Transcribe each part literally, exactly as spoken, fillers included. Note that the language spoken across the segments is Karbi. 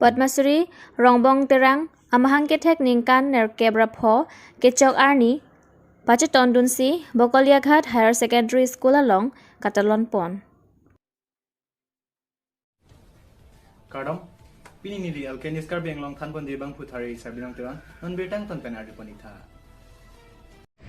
Padma Shri Rongbong Terang amahang kethek ningkan nerkep ra pho kechok arni pachetondunsi Bokoliaghat Higher Secondary School along katalon pon. Kardom, pini neli Alkenis Karbi Anglong thanbonji abangphu Thari Sarbilong Terang non birta angton pen arjupon-ik tha.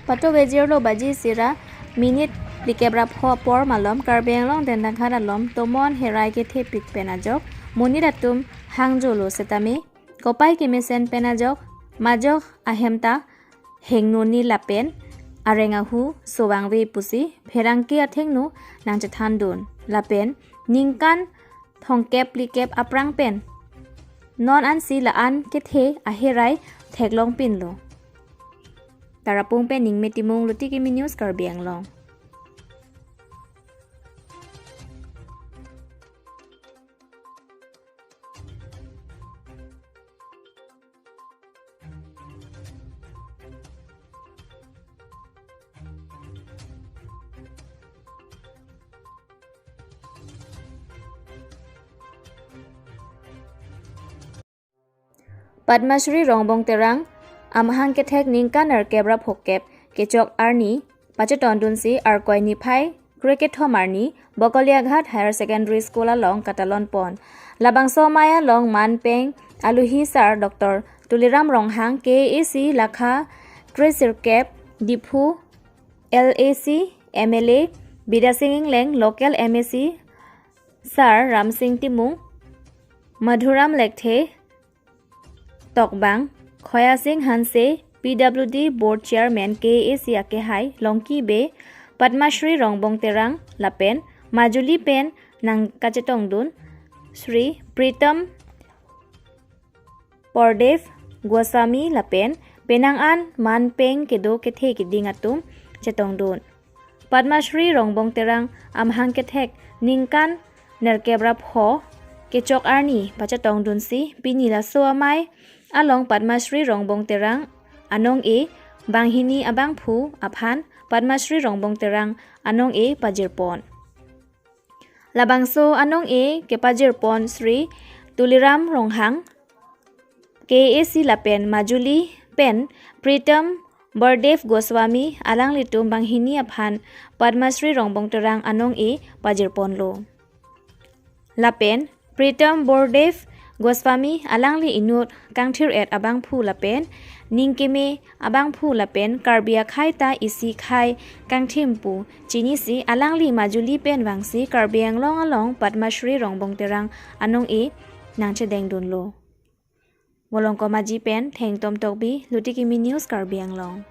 Pato vejirlo baji isi ra minute phlikep ra pho apor malom Karbi Anglong Dentaghat along tomon herai kethepik pen ajok monit atum hangjolo setame kopai kemesen pen ajok majok ahem ta hengnoni lapen areng ahu sovangve pusi pherangke athengno nangchethandun lapen ningkan thomkep phlikep aphrang pen non ansi la-an kethe aherai theklongpinlo. Tarapung pen Ningme Timung, Luti Kimi News, Karbi Anglong. Padma Shri Rongbong Terang amahang kethek ningkan nerkep ra phokep kechok arni pachetondunsi Arkoi niphai krekethom arni Bokoliaghat Higher Secondary School along katalon pon. Labangso amei along manpeng aluhi sir Doctor Tuliram Ronghang, K A A C lakha kresirkep, Diphu L A C M L A Bidya Sing Engleng, local M A C sir Ramsing Timung, Madhuram Lekthe, Tokbang, Khoya Sing Hanse, P W D Board Chairman K A A C akehai Longki Bey, Padma Shri Rongbong Terang lapen majuli pen nangkachetongdun Shri Pritam Bordev Goswami lapen penang an manpeng kedo kethe keding atum chetongdun. Padma Shri Rongbong Terang amahang kethek ningkan nerkep ra pho kechok arni pachetongdunsi pini laso amei along Padma Shri Rongbong Terang anong-e banghini abangphu aphan Padma Shri Rongbong Terang anong-e pajirpon. Labangso anong-e kepajirpon Shri Tuliram Ronghang, K A A C lapen majuli pen Pritam Bordev Goswami alanglitum banghini aphan Padma Shri Rongbong Terang anong-e pajirponlo. Lapen Pritam Bordev Goswami alangli inut kangthir-et abangphu lapen ningkeme abangphu lapen Karbi akhei ta isi khei kangthim pu chinisi alangli majuli pen vangsi Karbi Anglong along Padma Shri Rongbong Terang anong-e nangchedengdunlo. Volongkom Aji pen Thengtom Tokbi, Luti Kimi News, Karbi Anglong.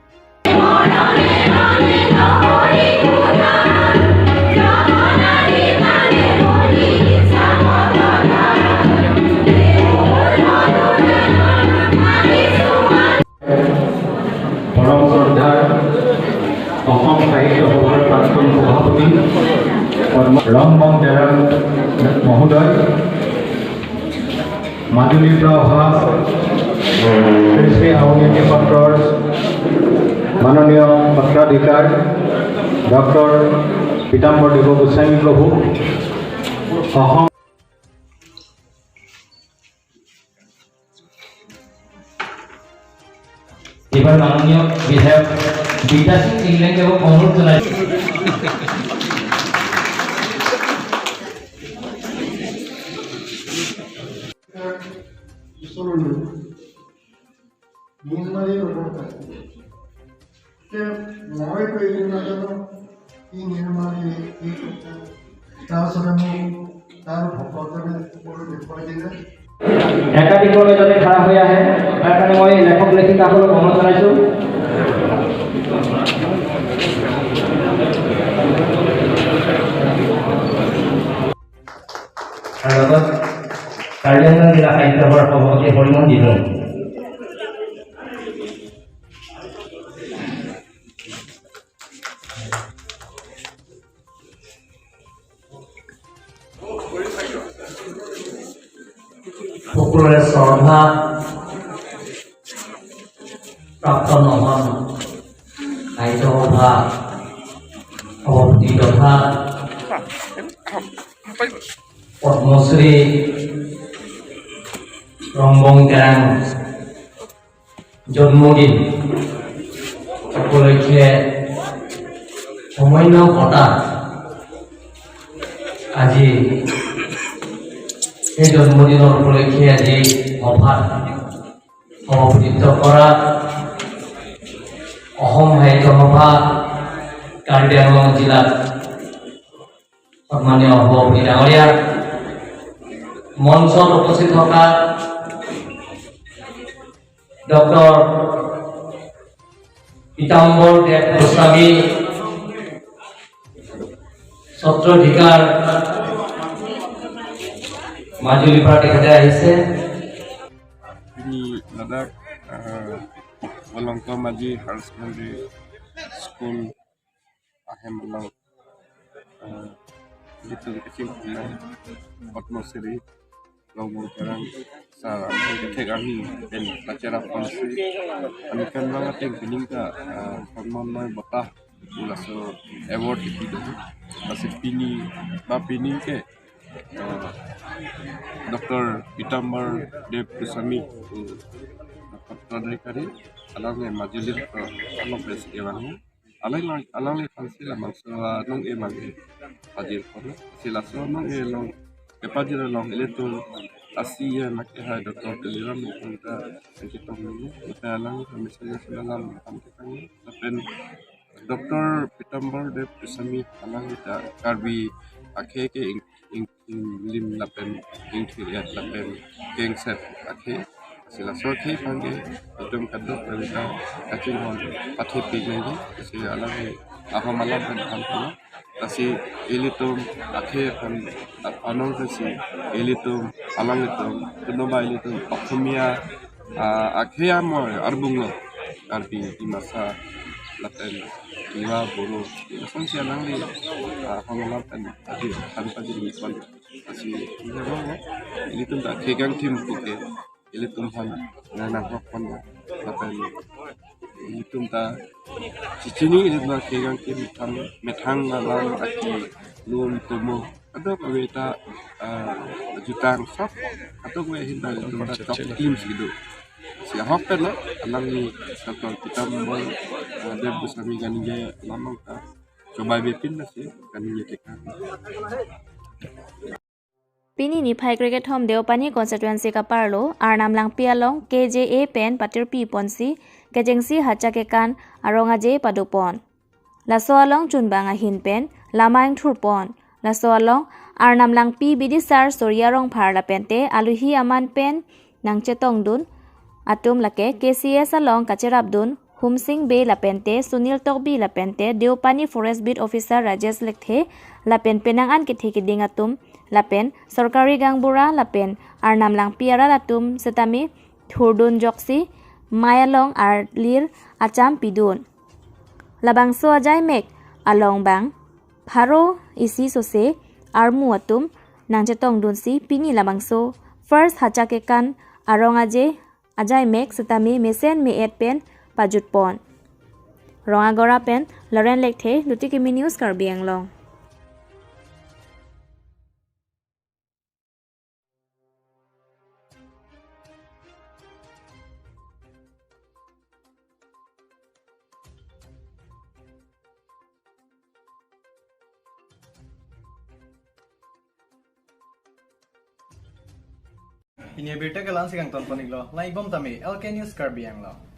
পৰম শ্ৰদ্ধাৰ অসম সাহিত্য সভাৰ প্ৰাক্তন সভাপতি পদ্ম ৰংমন তেৰাং মহোদয়, মাজুলীৰ পৰা অহা কৃষ্টি আউনীআটী সত্ৰৰ মাননীয় সত্ৰাধিকাৰ ডক্টৰ পীতাম্বৰ দেৱ গোস্বামী প্ৰভু, অসম এবাৰ মাননীয় বিধায়ক বিদ্যা সিং ইংলেণ্ডদেৱক অনুৰোধ জনাইছোঁ। ওচৰলৈ নিৰ্মালী নগৰ পায়। এতিয়া মই কৈ দিম নাজানো, কি নিৰ্মালী, কি কথা। তাৰপিছতে মোক তাৰ ভকতজনে সকলো দেখুৱাই দিলে। একাধিক এজনে খাৰা হৈ আহে, তাৰ কাৰণে মই লেখক লেখিকাসকলক অনুৰোধ জনাইছোঁ। আৰু লগত কাৰ্বি আংলং জিলা সাহিত্য সভাৰ সভাপতি হৰিমোহন দিহিং। সকলোৰে শ্ৰদ্ধা প্ৰাপ্ত নহয় সাহিত্য সভা সভাপতি তথা পদ্মশ্ৰী Rongbong Terang জন্মদিন উপলক্ষে সামান্য কথা আজি, সেই জন্মদিনৰ উপলক্ষে আজি সভাত সভাপতিত্ব কৰা অসম সাহিত্য সভা কাৰ্বি আংলং জিলাত সন্মানীয় সভাপতি ডাঙৰীয়া, মঞ্চত উপস্থিত থকা ডক্টৰ পীতাম্বৰ দেৱ গোস্বামী সত্ৰাধিকাৰ মাজুলীৰ পৰা তেখেতে আহিছে। Ini ladak, eh, Walongkom Aji Higher Secondary School ahem along, eh, ilitum kachingki Padma Shri Rongbong Terang sir, ahem kethek arni pen kacherap ponsi, aningkanvang ateng pining ta, eh, Samannoi Bata, laso award kipi do. Lasi pini, ba pining ke, eh, Doctor Pitambar Dev Goswami, eh, Doctor Pradhikari, alang ke Majuli, eh, along pes kevang. Alang lang, alang le fansi labangso anong e mang e pajir pon. Si laso anong e along, e pajir along ilitum asi ya make hai Doctor Tuliram Ronghang ta nangchetong dun. Lapen alang kami saya sudah lam tam kita ni. Lapen Doctor Pitambar Dev Goswami alang kita Karbi akhei ke ing, ing, ing lim lapen ingthir-et lapen kengset akhei. Si laso akhei aphan ke itum kadokave ta kachinghon pathepik nangji. Si alang ke ahom alam pen aphan pulo. Lasi ilitum akhei aphan anong si ilitum alanglitum kunoma ilitum Oxomiya, ah, akhei amoi arbung lo, Karbi, Dimasa, lapen Tiwa, Boro, lasonsi alangli, ah, ahom alam pen pajir, aphan pajirmi pon. Lasi ilitum ta akhei kangthim puke ilitum aphan nang nangrok pon, lapen ilitum ta chichini ilitum akhei kangthim methang, methang alam aki lum tomo kadokave ta, ah, jutang sop kadokave ahin ta ilitum ta choklimsi do. Si ahok pen lo alangli Doctor Pitambar, ah, Dev Goswami kaningje alam ta chobai bepin na si kaningje tekang. Pini niphai krekethom Deopani constituency kaparlo Arnam Langpi along K J A pen patirpi ponsi kechengsi hacha kekan arong aje padopon. Laso along chunbang ahin pen lama ingthurpon. Laso along Arnam Langpi, Bidisar Surya Rongphar lapente aluhi aman pen nangchetongdun atum lake K C S along kacherapdun Humsing Bey lapente Sunil Tokbi lapente Deopani Forest Beat Officer Rajesh Lekthe lapen penang an kethe keding atum lapen sorkari gaonbura lapen Arnam Langpi arat atum setame thurdun joksi mei along arlir acham pidun. Labangso ajaimek along bang pharo isi sose armu atum nangchetongdunsi pini labangso first hacha kekan arong aje ajaimek setame mesen me-et pen pajutpon. Rongagora pen Loren Lekthe, Duti Kimi News, Karbi Anglong. Pini abirta ke la-ansi kangton pon-iklo. Lang-ikbom tame L K News Karbi Anglong.